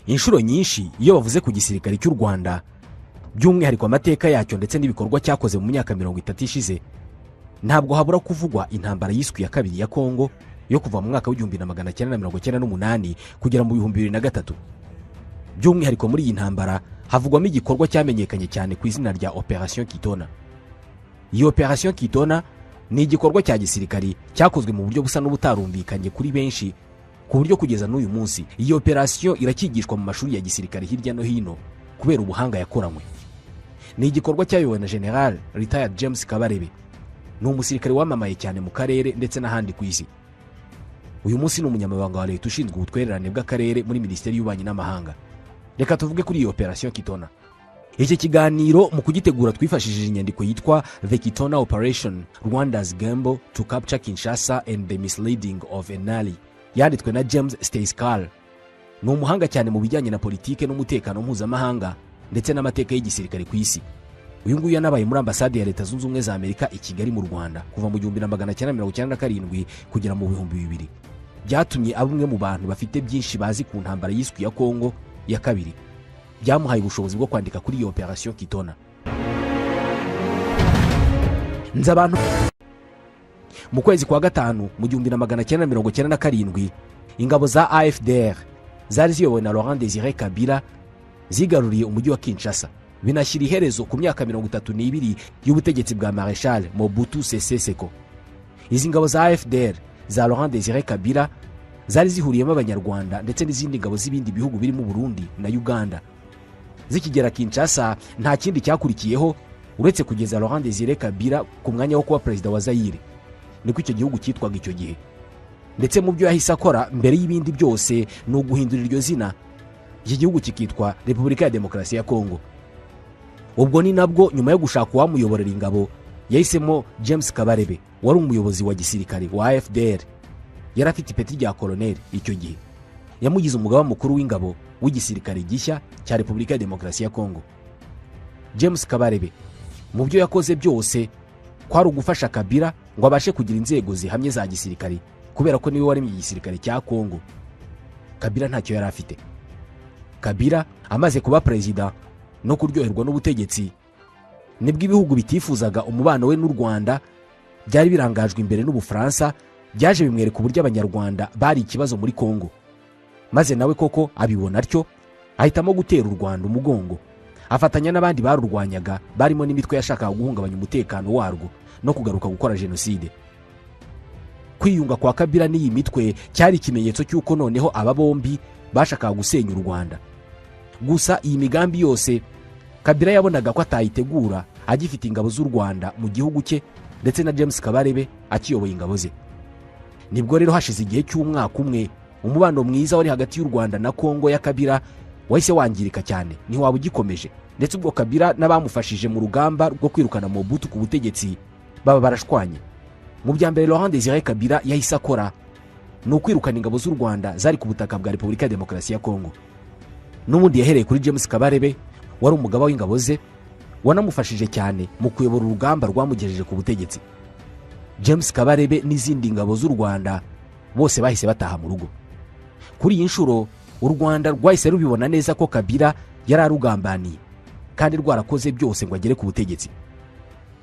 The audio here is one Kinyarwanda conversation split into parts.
Inshuro nyinshi iyo bavuze ku gisirikare cy'u Rwanda, by'umwihariko amateka yacyo ndetse n'ibikorwa cyakoze mu myaka 30 ishize, ntabwo habura kuvugwa intambara yiswe ya kabiri ya Kongo yo kuva mu mwaka w'1998 kugera mu 2003. By'umwihariko muri iyi ntambara havugwamo igikorwa cyamenyekanye cyane ku izina rya Operation Kitona. Iyi Operation Kitona ni igikorwa cya gisirikari cyakozwe mu buryo busa n'ubutarumvikanye kuri benshi, ku buryo kugeza n'uyu munsi iyi operation iracyigishwa mu mashuri ya gisirikare hirya no hino kubera ubuhanga yakoranywe. Ni igikorwa cyayobowe na General Retired James Kabarebe. Ni umusirikare wamamaye cyane mu karere ndetse n'ahandi ku isi. Uyu munsi ni umunyamabanga wa leta ushinzwe ubutwererane bw'akarere muri Minisiteri y'Ububanyi n'Amahanga. Reka tuvuge kuri iyi Operation Kitona. Iki kiganiro mu kugitegura twifashishije inyandiko yitwa The Kitona Operation: Rwanda's Gamble to Capture Kinshasa and the Misleading of an Ally, yanditswe na James Stejskal. Ni umuhanga cyane mu bijyanye na politike n'umutekano mpuzamahanga ndetse n'amateka y'igisirikare ku isi. Uyu nguyu yanabaye muri ambasade ya Leta Zunze Ubumwe za Amerika i Kigali mu Rwanda kuva mu 1997 kugera mu 2000. Byatumye aba umwe mu bantu bafite byinshi bazi ku ntambara yiswe ya Kongo ya kabiri. Byamuhaye ubushobozi bwo kwandika kuri iyo Operation Kitona. Nzi abantu. Mu kwezi kwa gatanu mu 1997, ingabo za AFDL zari ziyobowe na Laurent Desire Kabila zigaruriye umujyi wa Kinshasa, binashyira iherezo ku myaka 32 y'ubutegetsi bwa Marechal Mobutu Sese Seko. Izi ngabo za AFDL za Laurent Desire Kabila zari zihuriyemo Abanyarwanda ndetse n'izindi ngabo z'ibindi bihugu birimo Burundi na Uganda. Zikigera Kinshasa, nta kindi cyakurikiyeho uretse kugeza Laurent Desire Kabila ku mwanya wo kuba perezida wa Zayire, niko icyo gihugu cyitwaga icyo gihe. Ndetse mu byo yahise akora mbere y'ibindi byose ni uguhindura iryo zina, iki gihugu kikitwa Repubulika ya Demokarasi ya Kongo. Ubwo ni nabwo nyuma yo gushaka uwamuyoborera ingabo yahisemo James Kabarebe, wari umuyobozi wa gisirikare wa AFDL. Yari afite ipeti rya koloneli icyo gihe. Yamugize umugaba mukuru w'ingabo w'igisirikare gishya cya Repubulika ya Demokarasi ya Kongo. James Kabarebe mu byo yakoze byose kwari ugufasha Kabila ngo abashe kugira inzego zihamye za gisirikare, kubera ko niwe waremye igisirikare cya Kongo. Kabila ntacyo yari afite. Kabila amaze kuba perezida no kuryoherwa n'ubutegetsi, nibwo ibihugu bitifuzaga umubano we n'u Rwanda byari birangajwe imbere n'Ubufaransa byaje bimwereka uburyo Abanyarwanda bari ikibazo muri Kongo, maze nawe koko abibona atyo, ahitamo gutera u Rwanda umugongo, afatanya n'abandi barurwanyaga barimo n'imitwe yashakaga guhungabanya umutekano warwo no kugaruka gukora jenoside. Kwiyunga kwa Kabila n'iyi mitwe cyari ikimenyetso cy'uko noneho aba bombi bashakaga gusenya u Rwanda. Gusa iyi migambi yose Kabila yabonaga ko atayitegura agifite ingabo z'u Rwanda mu gihugu cye, ndetse na James Kabarebe akiyoboye ingabo ze. Nibwo rero hashize igihe cy'umwaka umwe, umubano mwiza wari hagati y'u Rwanda na Kongo ya Kabila wahise wangirika cyane, ntiwaba ugikomeje. Ndetse ubwo Kabila n'abamufashije mu rugamba rwo kwirukana Mobutu ku butegetsi baba barashwanye. Mu bya mbere Laurent Desire Kabila yahise akora ni ukwirukana ingabo z'u Rwanda zari ku butaka bwa Repubulika ya Demokarasi ya Kongo. N'ubundi yahereye kuri James Kabarebe wari umugaba w'ingabo ze, wanamufashije cyane mu kuyobora urugamba rwamugejeje ku butegetsi. James Kabarebe n'izindi ngabo z'u Rwanda bose bahise bataha mu rugo. Kuri iyi nshuro u Rwanda rwahise rubibona neza ko Kabila yari arugambaniye kandi rwarakoze byose ngo agere ku butegetsi.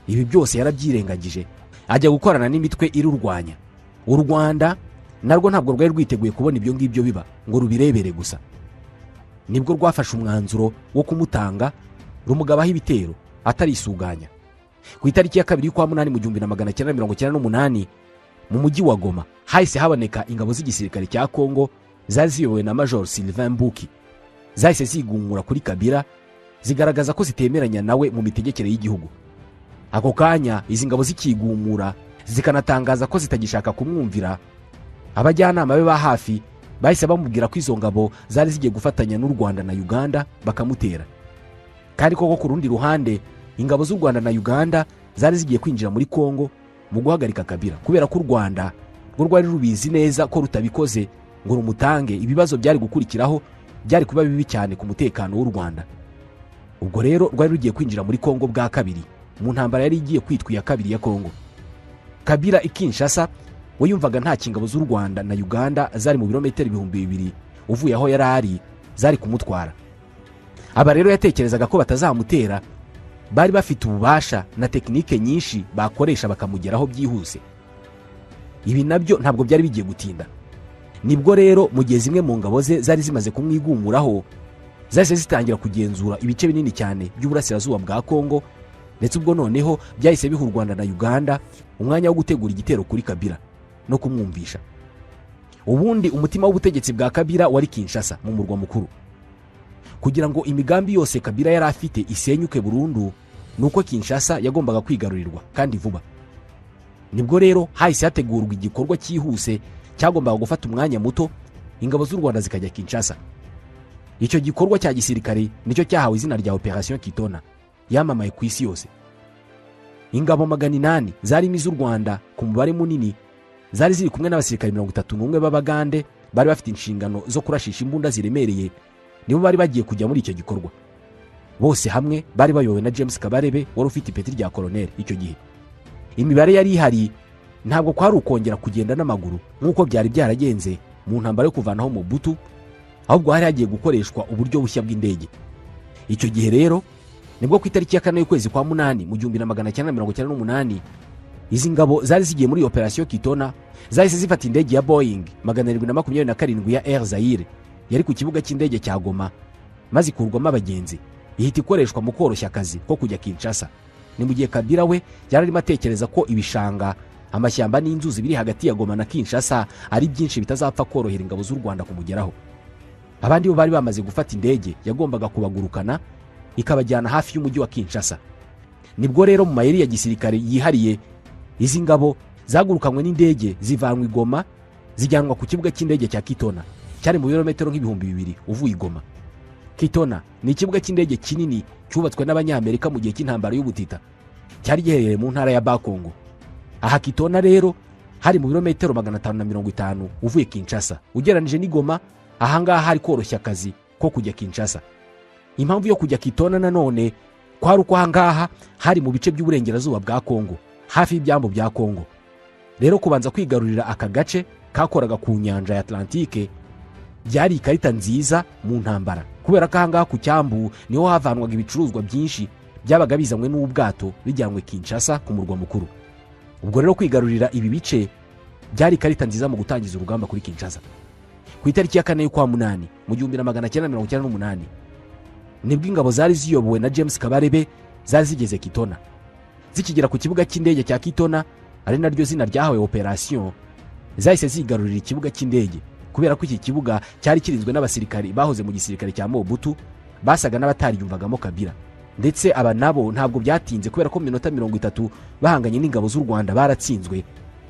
Ibi byose yarabyirengagije, ajya gukorana n'imitwe irurwanya. U Rwanda narwo ntabwo rwari rwiteguye kubona ibyo ngibyo biba ngo rubirebere gusa. Nibwo rwafashe umwanzuro wo kumutanga, rumugabaho ibitero atarisuganya. Ku itariki ya 2 y'ukwa munani mu 1998, mu mujyi wa Goma hahise haboneka ingabo z'igisirikare cya Kongo zari ziyobowe na Major Sylvain Mbuki. Zahise zigumura kuri Kabila, zigaragaza ko zitemeranya nawe mu mitegekere y'igihugu. Ako kanya izi ngabo zikigumura zikanatangaza ko zitagishaka kumwumvira, abajyanama be ba hafi bahise bamubwira ko izo ngabo zari zigiye gufatanya n'u Rwanda na Uganda bakamutera. Kandi koko ku rundi ruhande ingabo z'u Rwanda na Uganda zari zigiye kwinjira muri Kongo mu guhagarika Kabila, kubera ko u Rwanda rwo rwari rubizi neza ko rutabikoze ngo rumutange ibibazo byari gukurikiraho byari kuba bibi cyane ku mutekano w'u Rwanda. Ubwo rero rwari rugiye kwinjira muri Kongo bwa kabiri mu ntambara yari igiye kwitwa iya kabiri ya Kongo. Kabila i Kinshasa we yumvaga nta kingabo z'u Rwanda na Uganda zari mu birometero 2000 uvuye aho yari ari zari kumutwara. Aba rero yatekerezaga ko batazamutera, bari bafite ububasha na tekinike nyinshi bakoresha bakamugeraho byihuse. Ibi nabyo ntabwo byari bigiye gutinda. Nibwo rero mu gihe zimwe mu ngabo ze zari zimaze kumwigumuraho, zahise zitangira kugenzura ibice binini cyane by'uburasirazuba bwa Kongo, ndetse ubwo noneho byahise biha u Rwanda na Uganda umwanya wo gutegura igitero kuri Kabila no kumwumvisha. Ubundi umutima w'ubutegetsi bwa Kabila wari Kinshasa, mu murwa mukuru. Kugira ngo imigambi yose Kabila yari afite isenyuke burundu, ni uko Kinshasa yagombaga kwigarurirwa kandi vuba. Nibwo rero hahise hategurwa igikorwa cyihuse cyagombaga gufata umwanya muto, ingabo z'u Rwanda zikajya Kinshasa. Icyo gikorwa cya gisirikare nicyo cyahawe izina rya Operation Kitona, yamamaye ku isi yose. Ingabo 800 zarimo iz'u Rwanda ku mubare munini, zari ziri kumwe n'abasirikare 31 b'Abagande bari bafite inshingano zo kurashisha imbunda ziremereye, nibo bari bagiye kujya muri icyo gikorwa. Bose hamwe bari bayobowe na James Kabarebe wari ufite ipeti rya koroneri icyo gihe. Imibare yari ihari ntabwo kwari ukongera kugenda n'amaguru nk'uko byari byaragenze mu ntambara yo kuvanaho Mobutu, ahubwo hari hagiye gukoreshwa uburyo bushya bw'indege. Icyo gihe rero nibwo ku itariki ya 4 y'ukwezi kwa 8 mu 1998, izi ngabo zari zigiye muri Operation Kitona zahise zifata indege ya Boeing 727 ya Air Zaire yari ku kibuga cy'indege cya Goma, maze ikurwamo abagenzi, ihita ikoreshwa mu koroshya akazi ko kujya Kinshasa. Ni mu gihe Kabila we yari arimo atekereza ko ibishanga, amashyamba n'inzuzi biri hagati ya Goma na Kinshasa ari byinshi bitazapfa korohera ingabo z'u Rwanda kumugeraho. Abandi bo bari bamaze gufata indege yagombaga kubagurukana ikabajyana hafi y'umujyi wa Kinshasa. Nibwo rero mu mayeri ya gisirikare yihariye, izi ngabo zagurukanywe n'indege zivanwa i Goma zijyanwa ku kibuga cy'indege cya Kitona cyari mu birometero nk'ibihumbi 2 uvuye i Goma. Kitona ni ikibuga cy'indege kinini cyubatswe n'Abanyamerika mu gihe cy'intambara y'ubutita, cyari giherereye mu ntara ya Bakongo. Aha Kitona rero hari mu birometero 550 uvuye Kinshasa ugereranije n'i Goma. Ahangaha hari koroshya akazi ko kujya Kinshasa. Impamvu yo kujya Kitona nanone kwari uko ahangaha hari mu bice by'uburengerazuba bwa Kongo, hafi y'ibyambu bya Kongo. Rero kubanza kwigarurira aka gace kakoraga ku nyanja ya Atlantike byari ikarita nziza mu ntambara, kubera ko ahangaha ku cyambu niho havanwaga ibicuruzwa byinshi byabaga bizanywe n'ubwato bijyanywe Kinshasa ku murwa mukuru. Ubwo rero kwigarurira ibi bice byari ikarita nziza mu gutangiza urugamba kuri Kinshasa. Ku itariki ya 4 y'ukwa 8 mu 1998, nibwo ingabo zari ziyobowe na James Kabarebe zari zigeze Kitona. Zikigera ku kibuga cy'indege cya Kitona, ari naryo zina ryahawe operation, zahise zigarurira ikibuga cy'indege, kubera ko iki kibuga cyari kirinzwe n'abasirikari bahoze mu gisirikare cya Mobutu basaga n'abatariyumvagamo Kabila. Ndetse aba nabo ntabwo byatinze, kubera ko mu minota 30 bahanganye n'ingabo z'u Rwanda baratsinzwe,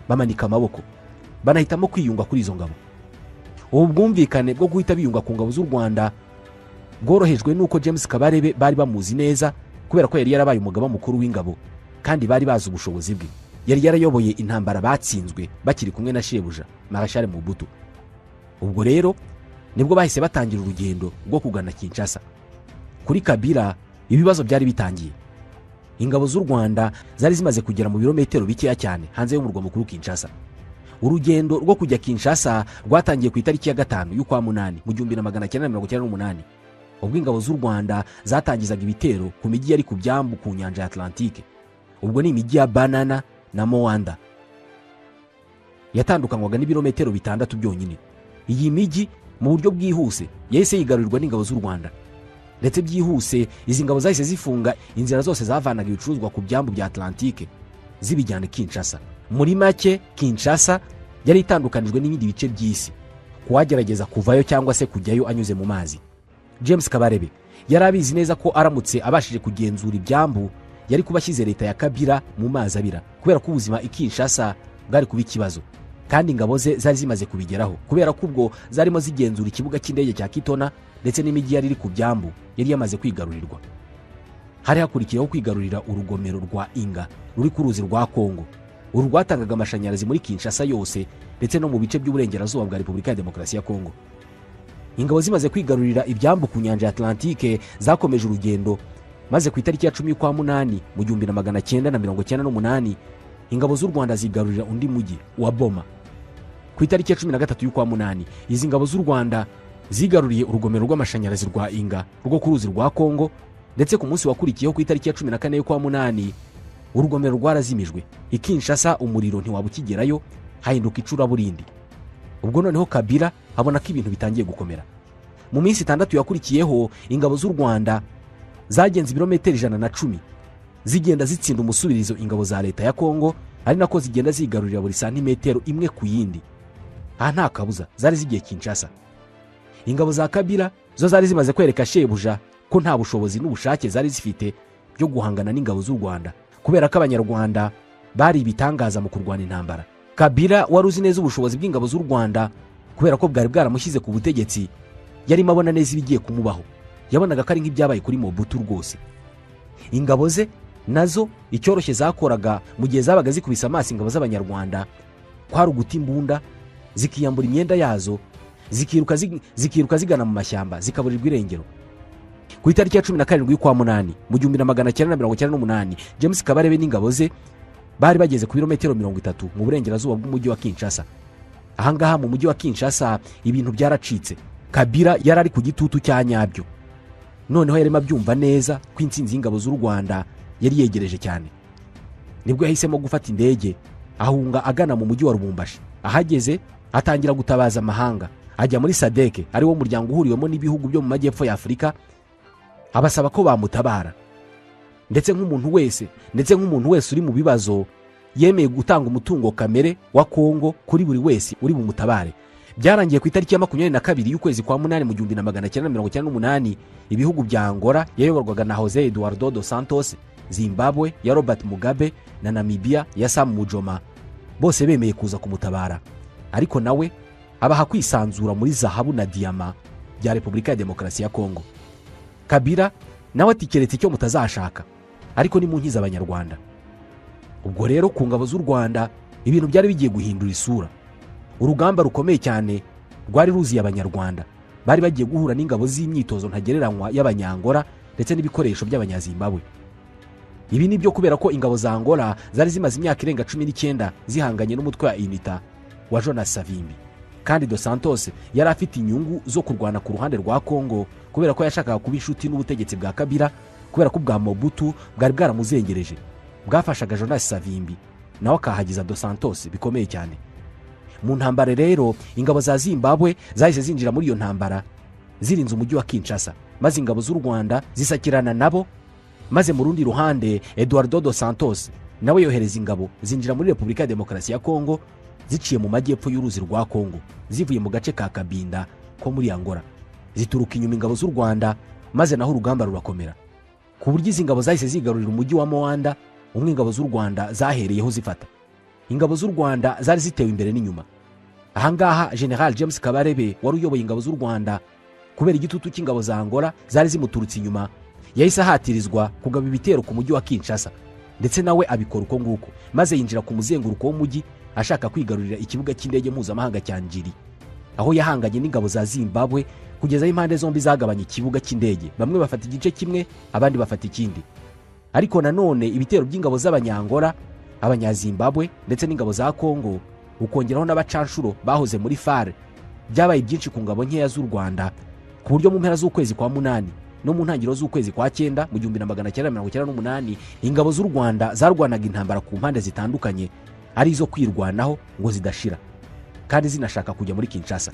bamanika amaboko, banahitamo kwiyunga kuri izo ngabo. Ubu bwumvikane bwo guhita biyunga ku ngabo z'u Rwanda bworohejwe n'uko James Kabarebe bari bamuzi neza, kubera ko yari yarabaye umugaba mukuru w'ingabo kandi bari bazi ubushobozi bwe. Yari yarayoboye intambara batsinzwe bakiri kumwe na shebuja Marshal Mobutu. Ubwo rero nibwo bahise batangira urugendo rwo kugana Kinshasa. Kuri Kabila ibibazo byari bitangiye. Ingabo z'u Rwanda zari zimaze kugera mu birometero bikeya cyane hanze y'umurwa mukuru Kinshasa. Urugendo rwo kujya Kinshasa rwatangiye ku itariki ya 5 y'ukwa 8 mu 1998, ubwo ingabo z'u Rwanda zatangizaga ibitero ku mijyi yari ku byambu ku nyanja ya Atlantike. Ubwo ni imijyi ya Banana na Moanda, yatandukanywaga n'ibirometero 6 byonyine. Iyi mijyi mu buryo bwihuse yahise yigarurirwa n'ingabo z'u Rwanda, ndetse byihuse izi ngabo zahise zifunga inzira zose zavanaga ibicuruzwa ku byambu bya Atlantike zibijyana Kinshasa. Muri make Kinshasa yari itandukanijwe n'ibindi bice by'isi, kuwagerageza kuvayo cyangwa se kujyayo anyuze mu mazi. James Kabarebe yari abizi neza ko aramutse abashije kugenzura ibyambu yari kuba ashyize leta ya Kabila mu mazi abira, kubera ko ubuzima i Kinshasa bwari kuba ikibazo, kandi ingabo ze zari zimaze kubigeraho, kubera ko ubwo zarimo zigenzura ikibuga cy'indege cya Kitona ndetse n'imijyi yari iri ku byambu yari yamaze kwigarurirwa. Hari hakurikiyeho kwigarurira urugomero rwa Inga ruri ku ruzi rwa Kongo. Uru rwatangaga amashanyarazi muri Kinshasa yose ndetse no mu bice by'uburengerazuba bwa Repubulika ya Demokarasi ya Kongo. Ingabo zimaze kwigarurira ibyambu ku nyanja ya Atlantike zakomeje urugendo, maze ku itariki ya 10 y'ukwa 8 mu 1998 ingabo z'u Rwanda zigarurira undi mujyi wa Boma. Ku itariki ya 13 y'ukwa 8 izi ngabo z'u Rwanda Zigaruriye urugomero rw'amashanyarazi rwa Inga rwo ku ruzi rwa Kongo, ndetse ku munsi wakurikiyeho, ku itariki ya 14 y'ukwa munani, urugomero rwarazimijwe. I Kinshasa umuriro ntiwaba ukigerayo, hahinduka icuraburindi. Ubwo noneho Kabila abona ko ibintu bitangiye gukomera. Mu minsi 6 yakurikiyeho, ingabo z'u Rwanda zagenze ibirometero 110, zigenda zitsinda umusubirizo ingabo za leta ya Kongo, ari nako zigenda zigarurira buri santimetero imwe ku yindi. Aha nta kabuza zari zigiye Kinshasa. Ingabo za Kabila zo zari zimaze kwereka shebuja ko nta bushobozi n'ubushake zari zifite byo guhangana n'ingabo z'u Rwanda, kubera ko Abanyarwanda bari ibitangaza mu kurwana intambara. Kabila wari uzi neza ubushobozi bw'ingabo z'u Rwanda, kubera ko bwari bwaramushyize ku butegetsi, yarimo abona neza ibigiye kumubaho. Yabonaga ko ari nk'ibyabaye kuri Mobutu rwose. Ingabo ze nazo icyoroshye zakoraga mu gihe zabaga zikubise amaso ingabo z'Abanyarwanda kwari uguta imbunda, zikiyambura imyenda yazo, zikiruka zigana mu mashyamba, zikaburirwa irengero. Ku itariki ya 17 y'ukwa munani mu 1998, James Kabarebe n'ingabo ze bari bageze ku birometero 30 mu burengerazuba bw'umujyi wa Kinshasa. Ahangaha mu mujyi wa Kinshasa ibintu byaracitse. Kabila yari ari ku gitutu cya nyabyo. Noneho yarimo abyumva neza ko intsinzi y'ingabo z'u Rwanda yari yegereje cyane. Nibwo yahisemo gufata indege ahunga agana mu mujyi wa Lubumbashi. Ahageze atangira gutabaza amahanga, ajya muri SADC, ari wo muryango uhuriwemo n'ibihugu byo mu majyepfo ya Afurika, abasaba ko bamutabara. Ndetse nk'umuntu wese uri mu bibazo, yemeye gutanga umutungo kamere wa Kongo kuri buri wese uri bumutabare. Byarangiye ku itariki ya 22 y'ukwezi kwa munani mu 1998, ibihugu bya Angola yayoborwaga na Jose Eduardo dos Santos, Zimbabwe ya Robert Mugabe na Namibia ya Sam Nujoma bose bemeye kuza kumutabara, ariko nawe abaha kwisanzura muri zahabu na diyama bya Repubulika ya Demokarasi ya Kongo. Kabila nawe ati: "Keretse icyo mutazashaka, ariko nimunkiza Abanyarwanda." Ubwo rero ku ngabo z'u Rwanda ibintu byari bigiye guhindura isura. Urugamba rukomeye cyane rwari ruziye Abanyarwanda, bari bagiye guhura n'ingabo z'imyitozo ntagereranywa y'Abanyangora ndetse n'ibikoresho by'Abanyazimbabwe. Ibi ni byo kubera ko ingabo za Angola zari zimaze imyaka irenga 19 zihanganye n'umutwe wa UNITA wa Jonas Savimbi, kandi Dos Santos yari afite inyungu zo kurwana ku ruhande rwa Kongo, kubera ko yashakaga kuba inshuti n'ubutegetsi bwa Kabila, kubera ko ubwa Mobutu bwari bwaramuzengereje, bwafashaga Jonas Savimbi, nawe akahagiza Dos Santos bikomeye cyane. Mu ntambara rero, ingabo za Zimbabwe zahise zinjira muri iyo ntambara zirinze umujyi wa Kinshasa, maze ingabo z'u Rwanda zisakirana nabo. Maze mu rundi ruhande, Eduardo dos Santos nawe yohereza ingabo zinjira muri Repubulika ya Demokarasi ya Kongo ziciye mu majyepfo y'uruzi rwa Kongo, zivuye mu gace ka Kabinda ko muri Angola, zituruka inyuma ingabo z'u Rwanda, maze naho urugamba rurakomera, ku buryo izi ngabo zahise zigarurira umujyi wa Moanda, umwe ingabo z'u Rwanda zahereyeho zifata. Ingabo z'u Rwanda zari zitewe imbere n'inyuma. Ahangaha General James Kabarebe wari uyoboye ingabo z'u Rwanda, kubera igitutu cy'ingabo za Angola zari zimuturutse inyuma, yahise ahatirizwa kugaba ibitero ku mujyi wa Kinshasa, ndetse nawe abikora uko nguko, maze yinjira ku muzenguruko w'umujyi ashaka kwigarurira ikibuga cy'indege mpuzamahanga cya Njiri, aho yahanganye n'ingabo za Zimbabwe kugeza aho impande zombi zagabanya ikibuga cy'indege, bamwe bafata igice kimwe, abandi bafata ikindi. Ariko nanone ibitero by'ingabo z'Abanyangora, Abanyazimbabwe ndetse n'ingabo za Kongo, ukongeraho n'abacanshuro bahoze muri FAR, byabaye byinshi ku ngabo nkeya z'u Rwanda, ku buryo mu mpera z'ukwezi kwa munani no mu ntangiriro z'ukwezi kwa cyenda mu 1998, ingabo z'u Rwanda zarwanaga intambara ku mpande zitandukanye, ari izo kwirwanaho ngo zidashira kandi zinashaka kujya muri Kinshasa.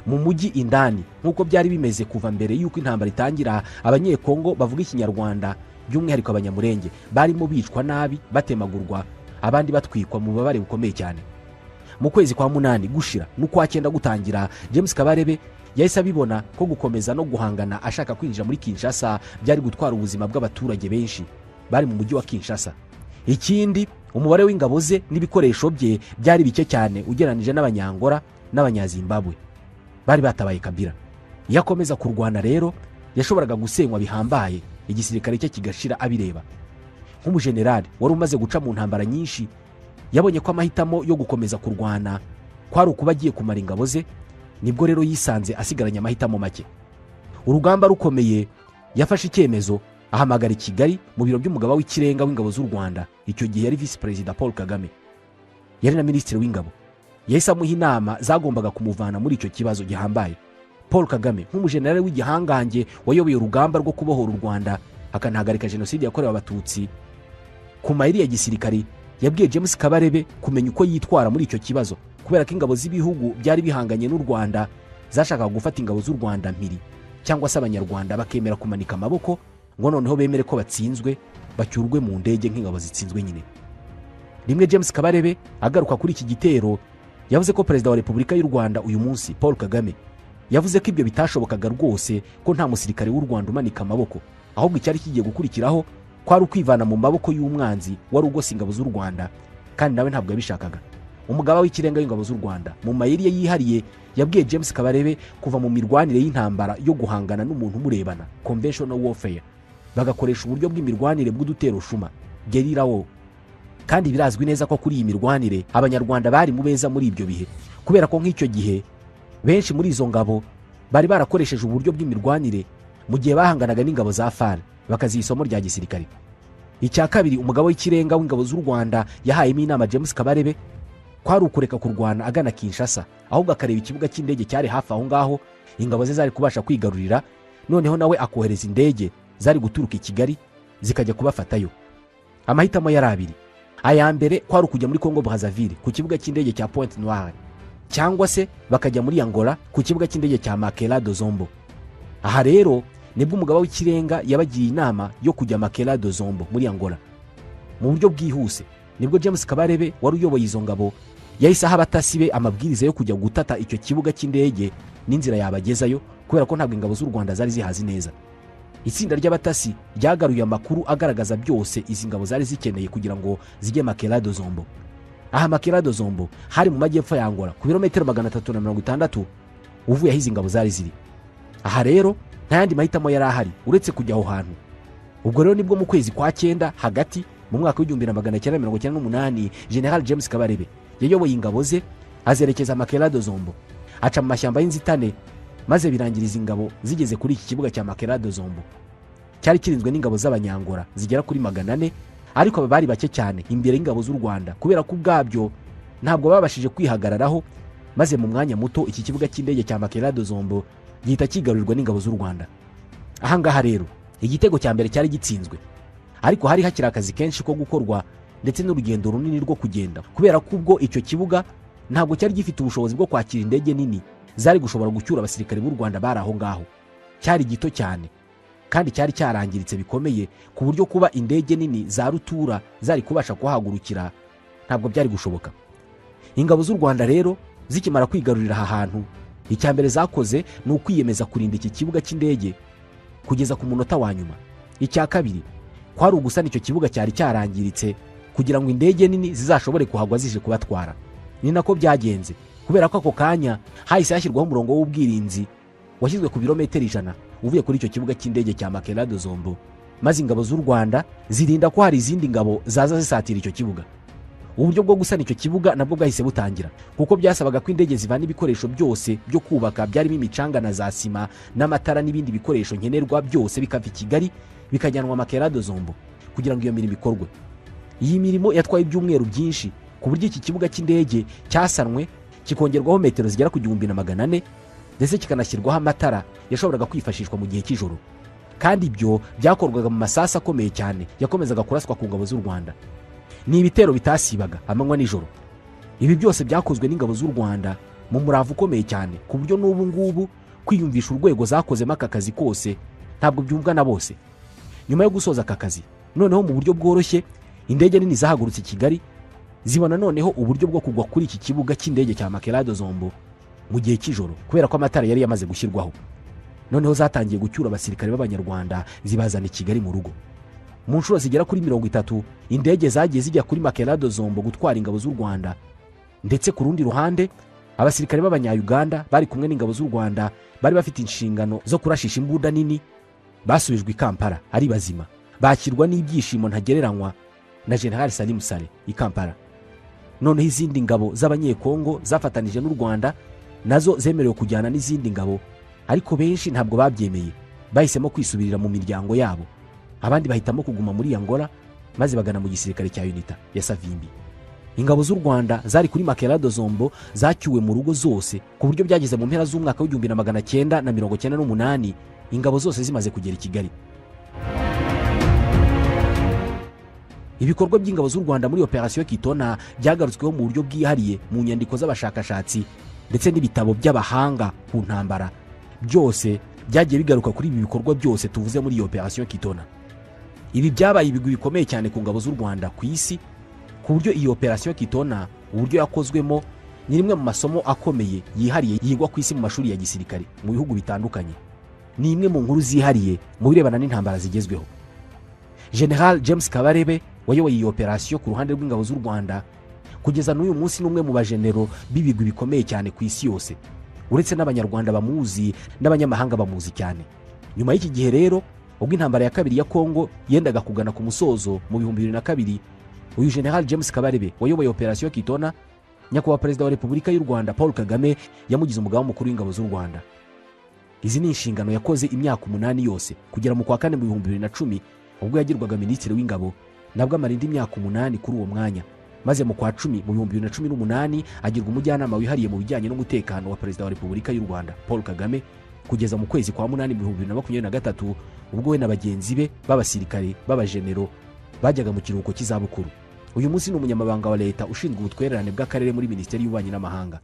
Mu mujyi indani, nk'uko byari bimeze kuva mbere y'uko intambara itangira, Abanyekongo bavuga Ikinyarwanda, by'umwihariko Abanyamurenge, barimo bicwa nabi, batemagurwa, abandi batwikwa mu bubabare bukomeye cyane. Mu kwezi kwa munani gushira n'ukwa cyenda gutangira, James Kabarebe yahise abibona ko gukomeza no guhangana ashaka kwinjira muri Kinshasa byari gutwara ubuzima bw'abaturage benshi bari mu mujyi wa Kinshasa. Ikindi, umubare w'ingabo ze n'ibikoresho bye byari bike cyane ugereranyije n'Abanyangora n'Abanyazimbabwe bari batabaye Kabila. Iyo akomeza kurwana rero, yashoboraga gusenywa bihambaye, igisirikare cye kigashira abireba. Nk'umujenerali wari umaze guca mu ntambara nyinshi, yabonye ko amahitamo yo gukomeza kurwana kwari ukuba agiye kumara ingabo ze. Nibwo rero yisanze asigaranye amahitamo make. Urugamba rukomeye, yafashe icyemezo, ahamagara i Kigali mu biro by'umugaba w'ikirenga w'ingabo z'u Rwanda. Icyo gihe yari Visi Perezida Paul Kagame, yari na Minisitiri w'Ingabo. Yahise amuha inama zagombaga kumuvana muri icyo kibazo gihambaye. Paul Kagame, nk'umujenerali w'igihangange wayoboye urugamba rwo kubohora u Rwanda akanahagarika jenoside yakorewe Abatutsi, ku mayeri ya gisirikari yabwiye James Kabarebe kumenya uko yitwara muri icyo kibazo, kubera ko ingabo z'ibihugu byari bihanganye n'u Rwanda zashakaga gufata ingabo z'u Rwanda mpiri, cyangwa se Abanyarwanda bakemera kumanika amaboko ngo noneho bemere ko batsinzwe, bacyurwe mu ndege nk'ingabo zitsinzwe nyine. Rimwe James Kabarebe agaruka kuri iki gitero yavuze ko Perezida wa Repubulika y'u Rwanda uyu munsi Paul Kagame yavuze ko ibyo bitashobokaga rwose, ko nta musirikare w'u Rwanda umanika amaboko, ahubwo icyari kigiye gukurikiraho kwari ukwivana mu maboko y'umwanzi wari ugose ingabo z'u Rwanda, kandi nawe ntabwo yabishakaga. Umugaba w'ikirenga w'ingabo z'u Rwanda mu mayeri ye yihariye yabwiye James Kabarebe kuva mu mirwanire y'intambara yo guhangana n'umuntu umurebana, conventional warfare, bagakoresha uburyo bw'imirwanire bw'udutero shuma, guerrilla war. Kandi birazwi neza ko kuri iyi mirwanire Abanyarwanda bari mu beza muri ibyo bihe, kubera ko nk'icyo gihe benshi muri izo ngabo bari barakoresheje uburyo bw'imirwanire mu gihe bahanganaga n'ingabo za FAR, bakaziha isomo rya gisirikare. Icya kabiri umugabo w'ikirenga w'ingabo z'u Rwanda yahayemo inama James Kabarebe kwari ukureka kurwana agana Kinshasa, ahubwo akareba ikibuga cy'indege cyari hafi aho ngaho ingabo ze zari kubasha kwigarurira, noneho nawe akohereza indege zari guturuka i Kigali zikajya kubafatayo. Amahitamo yari abiri: aya mbere kwari ukujya muri Congo Brazzaville ku kibuga cy'indege cya Pointe Noire, cyangwa se bakajya muri Angola ku kibuga cy'indege cya Makela do Zombo. Aha rero nibwo umugaba w'ikirenga yabagiriye inama yo kujya Makela do Zombo muri Angola mu buryo bwihuse. Nibwo James Kabarebe wari uyoboye izo ngabo yahise aha abatasi be amabwiriza yo kujya gutata icyo kibuga cy'indege n'inzira yabagezayo, kubera ko ntabwo ingabo z'u Rwanda zari zihazi neza. Itsinda ry'abatasi ryagaruye amakuru agaragaza byose izi ngabo zari zikeneye kugira ngo zijye Makela do Zombo. Aha Makela do Zombo hari mu majyepfo ya Angola, ku birometero 360 uvuye aho izi ngabo zari ziri. Aha rero nta yandi mahitamo yari ahari uretse kujya aho hantu. Ubwo rero nibwo mu kwezi kwa cyenda hagati mu mwaka wa 1998, General James Kabarebe yayoboye ingabo ze azerekeza Makela do Zombo, aca mu mashyamba y'inzitane, maze birangiriza ingabo zigeze kuri iki kibuga cya Makela do Zombo cyari kirinzwe n'ingabo z'Abanyangora zigera kuri 400, ariko aba bari bake cyane imbere y'ingabo z'u Rwanda, kubera ko ubwabyo ntabwo babashije kwihagararaho, maze mu mwanya muto iki kibuga cy'indege cya Makela do Zombo gihita kigarurirwa n'ingabo z'u Rwanda. Aha ngaha rero igitego cya mbere cyari gitsinzwe, ariko hari hakiri akazi kenshi ko gukorwa ndetse n'urugendo runini rwo kugenda, kubera ko ubwo icyo kibuga ntabwo cyari gifite ubushobozi bwo kwakira indege nini zari gushobora gucyura abasirikare b'u Rwanda bari aho ngaho. Cyari gito cyane kandi cyari cyarangiritse bikomeye, ku buryo kuba indege nini za rutura zari kubasha kuhagurukira ntabwo byari gushoboka. Ingabo z'u Rwanda rero zikimara kwigarurira aha hantu, icya mbere zakoze ni ukwiyemeza kurinda iki kibuga cy'indege kugeza ku munota wa nyuma. Icya kabiri kwari ugusana icyo kibuga cyari cyarangiritse kugira ngo indege nini zizashobore kuhagwa zije kubatwara. Ni nako byagenze, kubera ko ako kanya hahise hashyirwaho umurongo w'ubwirinzi washyizwe ku birometero 100 uvuye kuri icyo kibuga cy'indege cya Makela do Zombo, maze ingabo z'u Rwanda zirinda ko hari izindi ngabo zaza zisatira icyo kibuga. Uburyo bwo gusana icyo kibuga nabwo bwahise butangira, kuko byasabaga ko indege zivana ibikoresho byose byo kubaka byarimo imicanga na za sima n'amatara n'ibindi bikoresho nkenerwa byose bikava i Kigali bikajyanwa Makela do Zombo kugira ngo iyo mirimo ikorwe. Iyi mirimo yatwaye ibyumweru byinshi, ku buryo iki kibuga cy'indege cyasanwe kikongerwaho metero zigera ku 1400, ndetse kikanashyirwaho amatara yashoboraga kwifashishwa mu gihe cy'ijoro. Kandi ibyo byakorwaga mu masasa akomeye cyane yakomezaga kuraswa ku ngabo z'u Rwanda. Ni ibitero bitasibaga amanywa n'ijoro. Ibi byose byakozwe n'ingabo z'u Rwanda mu murava ukomeye cyane, ku buryo n'ubu ngubu kwiyumvisha urwego zakozemo aka kazi kose ntabwo byumvwa na bose. Nyuma yo gusoza aka kazi noneho mu buryo bworoshye, indege nini zahagurutse i Kigali zibona noneho uburyo bwo kugwa kuri iki kibuga cy'indege cya Makela do Zombo mu gihe cy'ijoro, kubera ko amatara yari yamaze gushyirwaho. Noneho zatangiye gucyura abasirikare b'Abanyarwanda zibazana i Kigali mu rugo. Mu nshuro zigera kuri 30 indege zagiye zijya kuri Makela do Zombo gutwara ingabo z'u Rwanda, ndetse ku rundi ruhande abasirikare b'Abanyayuganda bari kumwe n'ingabo z'u Rwanda bari bafite inshingano zo kurashisha imbunda nini basubijwe i Kampala ari bazima, bakirwa n'ibyishimo ntagereranywa na General Salim Saleh i Kampala. Noneho izindi ngabo z'Abanyekongo zafatanije n'u Rwanda nazo zemerewe kujyana n'izindi ngabo, ariko benshi ntabwo babyemeye, bahisemo kwisubirira mu miryango yabo, abandi bahitamo kuguma muri Angola maze bagana mu gisirikare cya UNITA ya Savimbi. Ingabo z'u Rwanda zari kuri Makerado Zombo zacyuwe mu rugo zose, ku buryo byageze mu mpera z'umwaka w'1998 ingabo zose zimaze kugera i Kigali. Ibikorwa by'ingabo z'u Rwanda muri Operasiyo Kitona byagarutsweho mu buryo bwihariye mu nyandiko z'abashakashatsi ndetse n'ibitabo by'abahanga ku ntambara. Byose byagiye bigaruka kuri ibi bikorwa byose tuvuze muri iyo Operasiyo Kitona. Ibi byabaye ibigwi bikomeye cyane ku ngabo z'u Rwanda ku isi, ku buryo iyi Operasiyo Kitona uburyo yakozwemo ni rimwe mu masomo akomeye yihariye yigwa ku isi mu mashuri ya gisirikare mu bihugu bitandukanye. Ni imwe mu nkuru zihariye mu birebana n'intambara zigezweho. General James Kabarebe wayoboye iyi operasiyo ku ruhande rw'ingabo z'u Rwanda kugeza n'uyu munsi ni umwe mu bajenero b'ibigwi bikomeye cyane ku isi yose, uretse n'Abanyarwanda bamuzi n'abanyamahanga bamuzi cyane. Nyuma y'iki gihe rero, ubwo intambara ya kabiri ya Kongo yendaga kugana ku musozo mu 2002, uyu General James Kabarebe wayoboye Operasiyo Kitona, Nyakubahwa Perezida wa Repubulika y'u Rwanda Paul Kagame yamugize umugaba mukuru w'ingabo z'u Rwanda. Izi ni inshingano yakoze imyaka 8 yose kugera mu kwa kane mu 2010, ubwo yagirwaga Minisitiri w'Ingabo, nabwo amara indi myaka 8 kuri uwo mwanya, maze mu kwa 10 mu 2018 agirwa umujyanama wihariye mu bijyanye n'umutekano wa Perezida wa Repubulika y'u Rwanda Paul Kagame, kugeza mu kwezi kwa 8 mu 2023, ubwo we na bagenzi be b'abasirikare b'abajenero bajyaga mu kiruhuko cy'izabukuru. Uyu munsi ni umunyamabanga wa leta ushinzwe ubutwererane bw'akarere muri Minisiteri y'Ububanyi n'Amahanga.